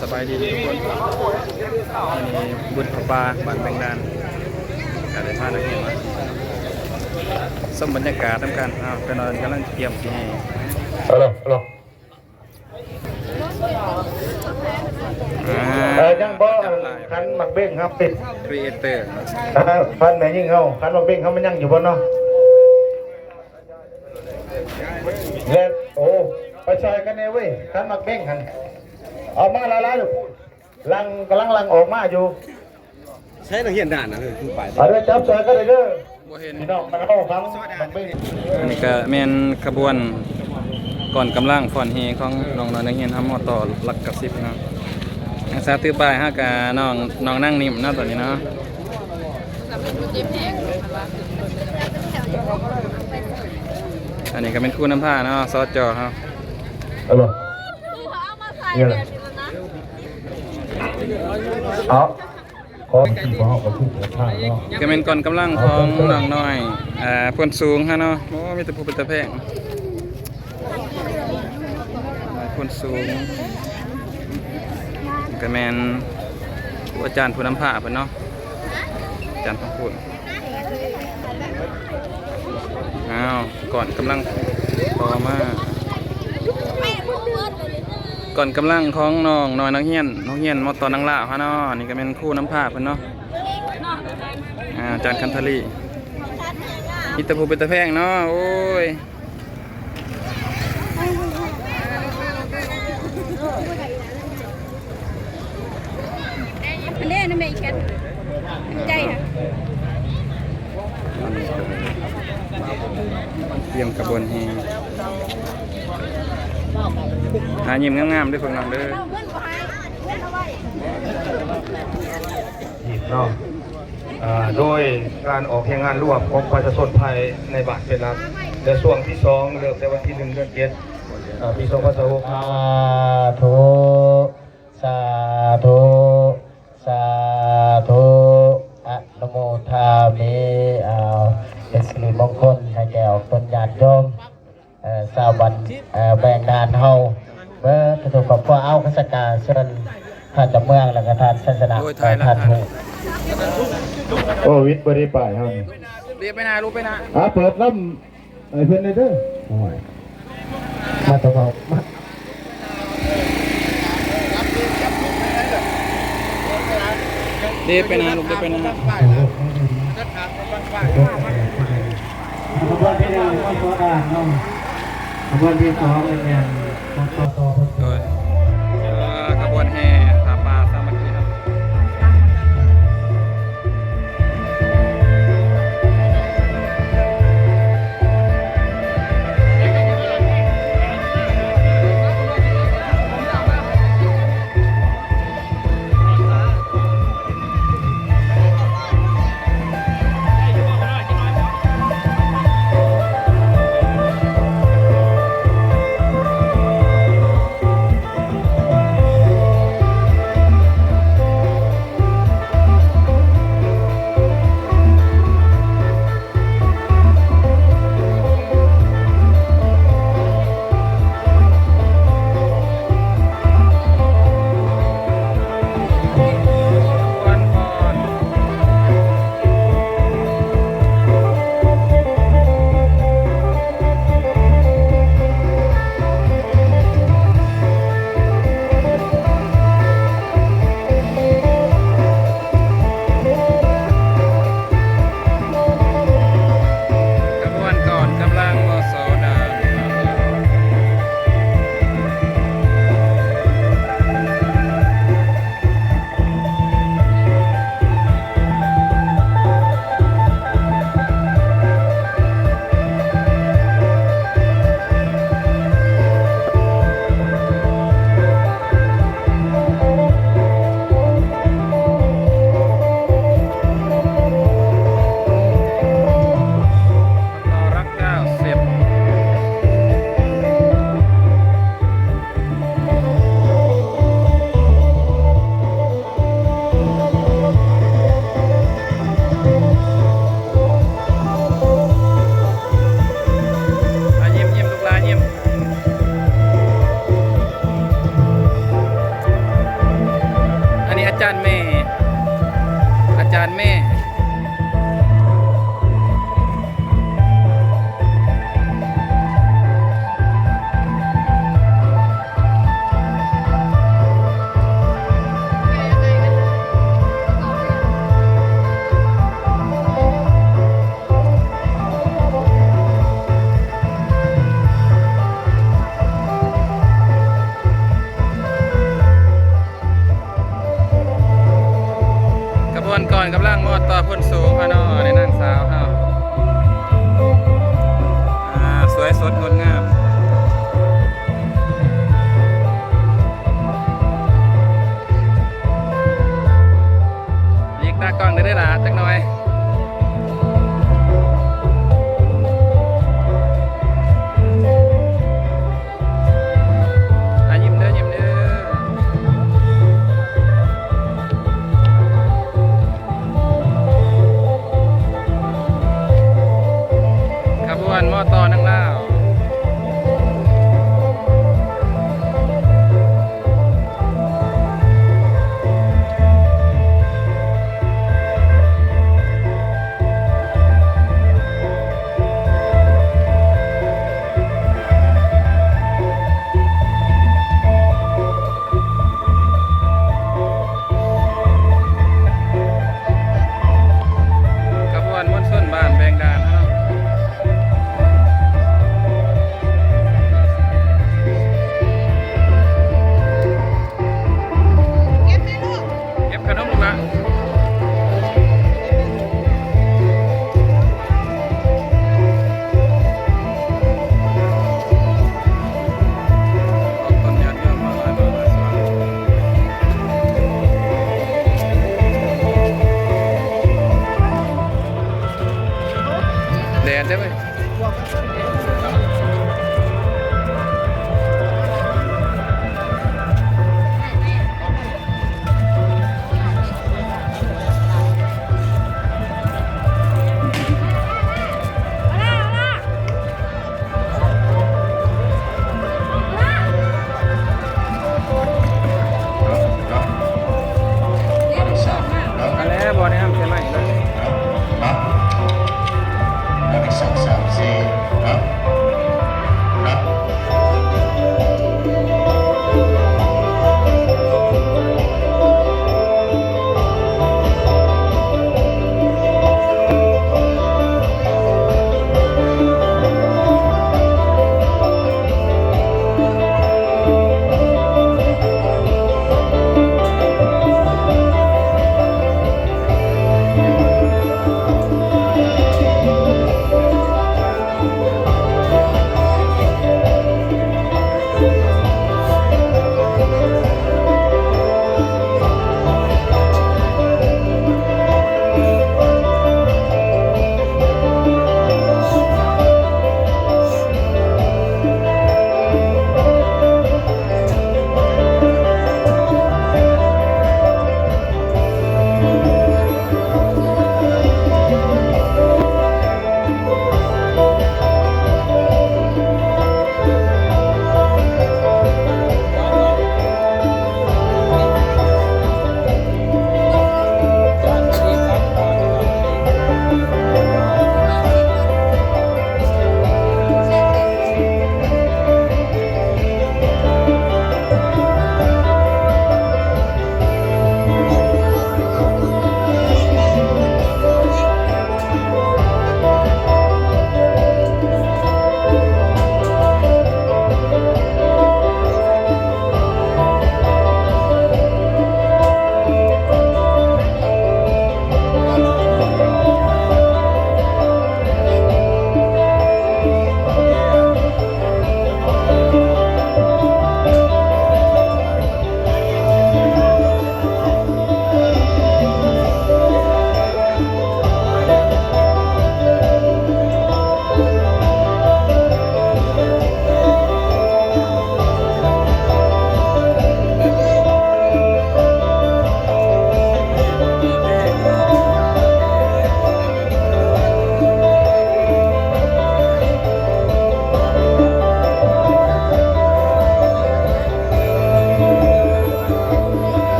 ສະບາຍດີທຸກຄົນ ມື້ນີ້ບຸນຜ້າປ່າບ້ານແບງດານ ກະໄດ້ພານັກຮຽນມາຊົມບັນຍາກາດນຳກັນ. ອ້າວ ໄປນອນກຳລັງກຽມຊິໃຫ້ ເອີ ເອີ ຍັງບໍ່ ຄັນໝາກເບັ້ງເຮົາປິດ ຄຣີເອເຕີ ເອີ ພັນແມ່ຍິງເຮົາ ຄັນໝາກເບັ້ງເຮົາມັນຍັງຢູ່ບໍ່ເນາະ? ແລະ ໂອ້ ໄປຊ່ອຍກັນແດ່ເວີຍ ຄັນໝາກເບັ້ງຫັ້ນ ເອົາມາຫຼາຍໆ ລູກ ຫຼັ່ງ ກຳລັງຫຼັ່ງອອກມາຢູ່. ໃຊ້ນັກຮຽນດ່ານນະ ເອີ ຄືໄປ ເອົາເດີ ຈັບຊ່ອຍກັນເດີ ບໍ່ເຫັນ ພີ່ນ້ອງມັນເອົາຟັງໝາກເບັ້ງ. ອັນນີ້ກະແມ່ນຂະບວນກ່ອນກຳລັງຟ້ອນແຫ່ຂອງນ້ອງໆ ນັກຮຽນເຮົາ ມ.ຕ ຫຼັກເກົ້າສິບເນາະ. ທາງສາວຖືປ້າຍເຮົາກະນ້ອງ ນ້ອງນາງນິ້ມເນາະ ຕອນນີ້ເນາະ. ອັນນີ້ກະແມ່ນຄູນຳພາເນາະ ສ.ຈ ເຮົາ. ເອົາ ຂໍທີ່ພວກເຮົາກໍຄືເປີດທາງເນາະ ກະແມ່ນກ່ອນກຳລັງຂອງນ້ອງນ້ອຍ ເອີ ໂພນສູງຫັ້ນເນາະ. ໂອ້ ມີແຕ່ຜູ້ເປັນຕາແພງ ໂພນສູງ ກະແມ່ນອາຈານຜູ້ນຳພາເພິ່ນເນາະ ອາຈານທອງພູນ. ອ້າວ ກ່ອນກຳລັງຕໍ່ມາ ກ່ອນກຳລັງຂອງນ້ອງນ້ອຍນັກຮຽນ ໂຮງຮຽນ ມ.ຕ ນາງລາວເຮົາເນາະ. ນີ້ກະແມ່ນຄູນຳພາເພິ່ນເນາະ ອາຈານຄັນທະລີ. ມີແຕ່ຜູ້ເປັນຕາແພງເນາະ ໂອ້ຍ. ອັນນີ້ນະແມ່ອີແຄນ ໃຈຫັ້ນ ຕຽມຂະບວນແຫ່ ອາ ຍິ້ມງາມໆ ເດີພວກນ້ອງເດີ. ເນາະ ອາ ໂດຍການອອກແຮງງານລວມຂອງປະຊາຊົນພາຍໃນບ້ານເປັນຫຼັກ ແລະ ຊ່ວງທີສອງ ເລີ່ມແຕ່ວັນທີໜຶ່ງ ເດືອນເຈັດ ອາ ປີສອງພັນຊາວຫົກ. ສາທຸ ສາທຸ ສາທຸ ອະນຸໂມທາມິ. ເອົາ ເປັນສິລິມົງຄົນໃຫ້ແກ່ອອກຕົນຍາດໂຍມ ເອີ ຊາວບ້ານ ເອີ ແບງດານເຮົາເບິດທຸກໆຄອບຄົວ. ເອົາ ຂ້າສະກາເຊີນທ່ານເຈົ້າເມືອງ ແລະກະທ່ານໄຊຊະນະ ໂອ້ຍ ຖ່າຍ ເອີ ທ່ານ ລະ ທ່ານ ໂອ້ ວິດບໍ່ໄດ້ປ້າຍເຮົານີ້ ເດໄປໜ້າ ລູກໄປໜ້າ ອາ ເປີດລຳໃຫ້ເພິ່ນແດ່ເດີ. ໂອ້ຍ ມາແຕ່ເວົ້າ ມາ ເດໄປໜ້າ ລູກ ເດໄປໜ້າ. ຂະບວນທີໜຶ່ງ ມາໂຊດາເນາະ ຂະບວນທີສອງ ແມ່ນ ມາຕໍ່ຕໍ່ ໂດຍ ຂະບວນແຫ່ຜ້າປ່າສາມັກຄີເນາະ. ຈານແມ່ ອາຈານແມ່. ຂະບວນກ່ອນກຳລັງມອດຕໍ່ໂພນສູງເຮົາເນາະ ໃນນາງສາວເຮົາ ອາ ສວຍສົດງົດງາມ. ຫຼີກຕາກ້ອງໄດ້ເດີ້ຫຼ້າ ຈັກໜ່ອຍ. ອາ ຍິ້ມເດີ້ ຍິ້ມເດີ້. ຂະບວນມໍ່ຕໍ່ນາງລາວ.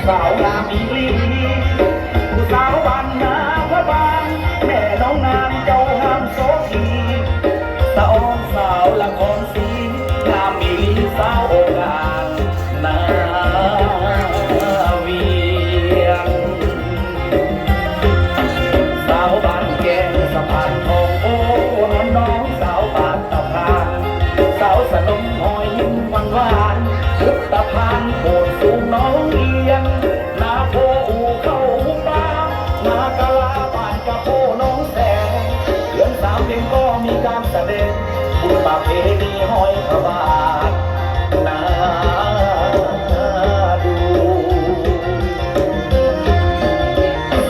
ສາວງາມອີ່ຫຼີ ຜູ້ສາວບ້ານນາພະບາງ ແມ່ນ້ອງນາງເຈົ້າງາມໂສພີ ສະອອນສາວລະຄອນສີ ງາມອີ່ຫຼີສາວໂອການນາວຽງ ສາວບ້ານແກ້ງສະພານທອງ ໂອ້ ນວນນ້ອງສາວບາດຕະພານ ສາວສະໜົມຮອຍຍິ້ມຫວານໆ ບຸດຕະພານໂພນສູງນ້ອງອຽງ ນາໂພອູ່ເຂົ້າຫູປາ ນາກະລາບ້ານກະໂພນ້ອງແສງ ເດືອນສາມເພັງກໍມີການສະແດງ ບຸນປະເພນີຫ້ອຍພະບາດນາດູ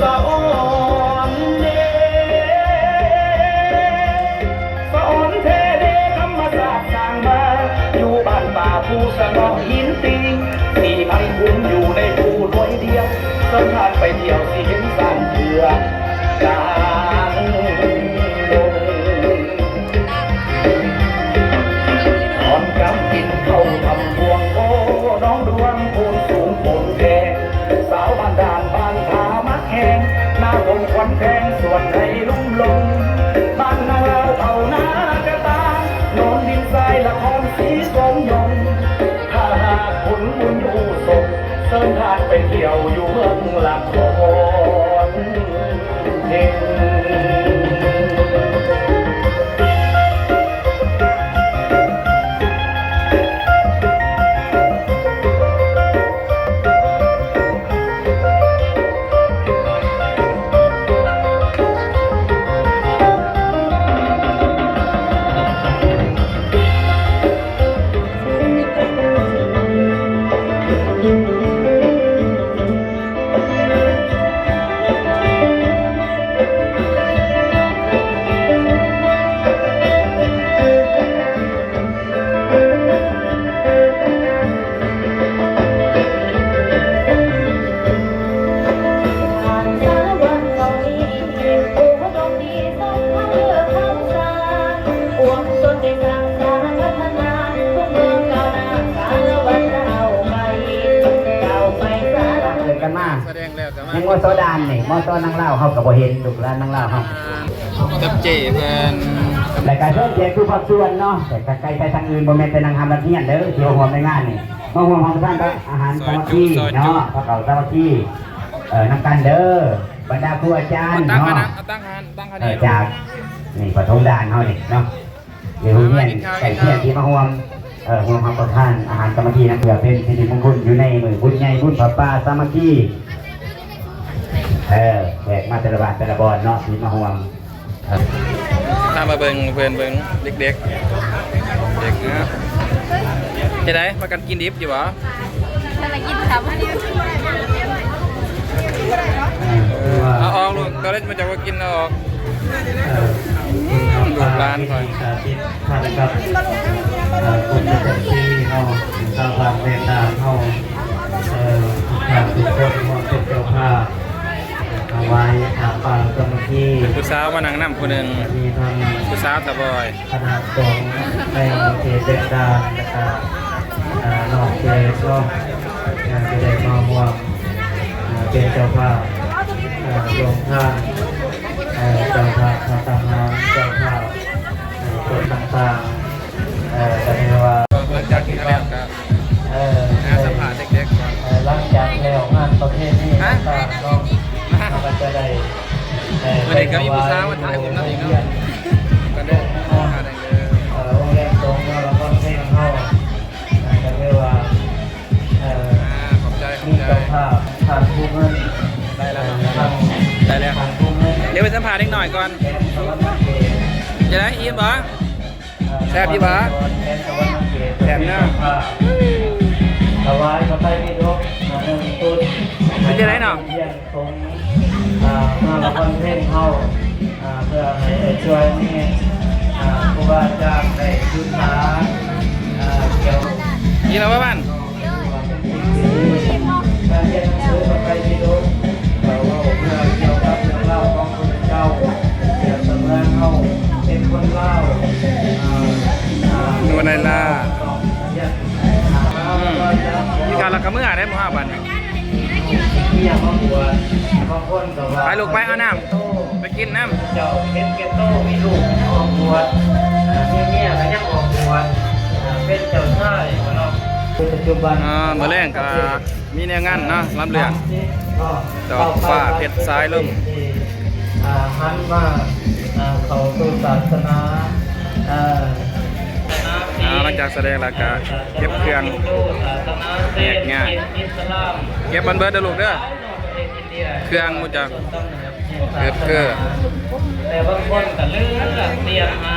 ສະອອນເດ ສະອອນແທ້ເດ ທຳມະຊາດສ້າງມາ ຢູ່ບ້ານປ່າພູສະເນາະຫີນຕີງ ສີພັນຄຸມຢູ່ໃນພູໜ່ວຍດຽວ ເຊີນທ່ານໄປທ່ຽວຊິເຫັນຊ້າງເຜືອກກາງດົງ ອອນກຳກິນເຂົ້າທຳພວງ ໂອ້ ນ້ອງດວງໂພນສູງໂພນແພງ ສາວບ້ານດ່ານບ້ານທ່າມັກແຮງ ນາກົງຂວັນແພງສວນໄຮ່ລຸ່ມລົງ ບ້ານນາງລາວເຜົ່ານາກະຕາ ໂນນດິນຊາຍນະຄອນສີສົມຍົງ ຖ້າຫາກຜົນບຸນອຸສົມ ເຊີນທ່ານໄປທ່ຽວຢູ່ເມືອງລະຄອນເພັງ. ເດີນກັນມາ ສະແດງແລ້ວກໍມາ ຍັງ ມສ ດ່ານນີ້ ມສ ນາງລາວເຮົາກໍບໍ່ເຫັນ ລູກຫຼານນາງລາວເຮົາ ອ່າ ກັບເຈ້ເພິ່ນ ແລ້ວກໍເຊີນແຂກທຸກພາກສ່ວນເນາະ ແຕ່ກໍໄກໄປທາງອື່ນ ບໍ່ແມ່ນແຕ່ນາງຮຳນັກຮຽນເດີ ທີ່ມາຮ່ວມໃນງານນີ້ ມາຮ່ວມຮັບປະທານອາຫານສາມັກຄີເນາະ ພາເຂົ້າສາມັກຄີ ເອີ ນຳກັນເດີ ບັນດາຄູອາຈານເນາະ ເອົາຕັ້ງຫັ້ນ ເອົາຕັ້ງຫັ້ນ ຕັ້ງຫັ້ນ ເອີ ຈາກ ນີ້ປະຖົມດ່ານເຮົານີ້ເນາະ ໃນໂຮງຮຽນໃກ້ຄຽງທີ່ມາຮ່ວມ ເອີ ຮ່ວມຮັບປະທານອາຫານສາມັກຄີນຳ ເພື່ອເປັນສິລິມຸງຄຸນຢູ່ໃນມື້ບຸນໃຫຍ່ບຸນຜ້າປ່າສາມັກຄີ ເອີ ແຂກມາແຕ່ລະບ້ານແຕ່ລະບ່ອນເນາະ ທີ່ມາຮ່ວມ ເອີ ພາມາເບິ່ງເພື່ອນເບິ່ງເດັກໆ ເດັກນະ ເຮັດໃດ ພາກັນກິນດິບຢູ່ບໍ່? ພາກັນກິນເຂົ້າ ເອົາອອກລູກ ຕອນແລກມັນຈະບໍ່ກິນ ເອົາອອກ. ເອີ ລູກຫຼານຂ້ອຍ ສາທິດພັນກັບ ເອີ ຄົນປະຈຳປີເຮົາ ຊາວບ້ານແດນດ່ານເຮົາ ເອີ ທຸກທ່ານທຸກຄົນຮ່ວມເປັນເຈົ້າພາບ ຖວາຍຜ້າປ່າສາມັກຄີ ຜູ້ສາວມານັ່ງນຳຜູ້ໜຶ່ງ ມີທັງ ຜູ້ສາວຕາບອຍ ຄະນະສົງໃນເຂດແດນດ່ານ ແລະກະ ເອີ ນອກເຂດເນາະ ທີ່ໄດ້ມາຮ່ວມ ເປັນເຈົ້າພາບ ເອີ ໂຮງທານ ເອີ ເຈົ້າພາບພັດຕາຫານ ເຈົ້າພາບ ເອີ ຄົນຕ່າງໆ ເອີ ກໍຖືວ່າ ຫຼັງຈາກກິນແລ້ວກໍ ເອີ ຫາສຳພາດເດັກໆກ່ອນ ເອີ ຫຼັງຈາກແລ້ວງານປະເພນີຕ່າງໆເນາະ ເຮົາກໍຈະໄດ້ ເອີ ມື້ນີ້ກໍມີຜູ້ສາວມາຖ່າຍຮູບນຳອີກເນາະ ກໍເດີນທາງເດີ ເອີ ໂຮງຮຽນສົງເນາະ ລະຄອນເພັງເຮົາ ກໍຖືວ່າ ເອີ ອ່າ ຂອບໃຈ ຂອບໃຈ ມີເຈົ້າພາບທ່ານຜູ້ເງິນ ໄດ້ແລ້ວເນາະ ທ່ານ ໄດ້ແລ້ວ ທ່ານຜູ້ເງິນ ດຽວໄປສຳພາດເດັກນ້ອຍກ່ອນ ແຂວງສະຫວັນນະເຂດ ຈັ່ງໃດ ອີ່ມບໍ່? ເອີ ແຊບຢູ່ບໍ່? ແຂວງສະຫວັນນະເຂດ ແຊບເນາະ ເປັນເຈົ້າພາບ ຖວາຍພະໄຕປິດົກ ໜຶ່ງຊຸດ ເປັນຈັ່ງໃດເນາະ? ໂຮງຮຽນ ຂອງ ອ່າ ເມືອງລະຄອນເພັງເຮົາ ອ່າ ເພື່ອໃຫ້ໄດ້ຊ່ວຍແມ່ ອ່າ ຄູບາອາຈານໄດ້ສຶກສາ ອ່າ ກ່ຽວ ກິນແລ້ວບໍ່ບ້ານ? ການຮຽນໜັງສືພະໄຕປິດົກ ກໍເວົ້າເລື່ອງກ່ຽວກັບເລື່ອງລາວຂອງພຸດທະເຈົ້າ ປຽບສະເໝືອນເຮົາເປັນຄົນລາວ ອ່າ ຢູ່ໃນລາວ ຕ້ອງຮຽນ ອືມ ມີການລັກກະເມືອໄດ້ໝູ່ເຮົາບັດນີ້. ເມຍມາບວດ ບາງຄົນກໍວ່າ ໄປລູກໄປ ເອົານ້ຳໄປກິນນ້ຳ ເຈົ້າເຫັນແກ່ໂຕ ມີລູກອອກບວດ ອ່າ ມີເມຍກໍຍັງອອກບວດ ອ່າ ເປັນເຈົ້າຊາຍເນາະ ປັດຈຸບັນ ອ່າ ມື້ແລງກໍມີແນວງານເນາະ ລຳເລື່ອງ ດອກຟ້າເພັດສາຍລົມ ອ່າ ຫັນມາ ອ່າ ເຂົ້າສູ່ສາສະໜາ ອ່າ ອ່າ ຫຼັງຈາກສະແດງແລ້ວກໍເກັບເຄື່ອງ ແຍກຍ້າຍ ເກັບມັນເບິດເດີລູກເດີ ເຄື່ອງໝູ່ເຈົ້າ ເກີດຄື ແຕ່ບາງຄົນກໍເລືອກຕຽມມາ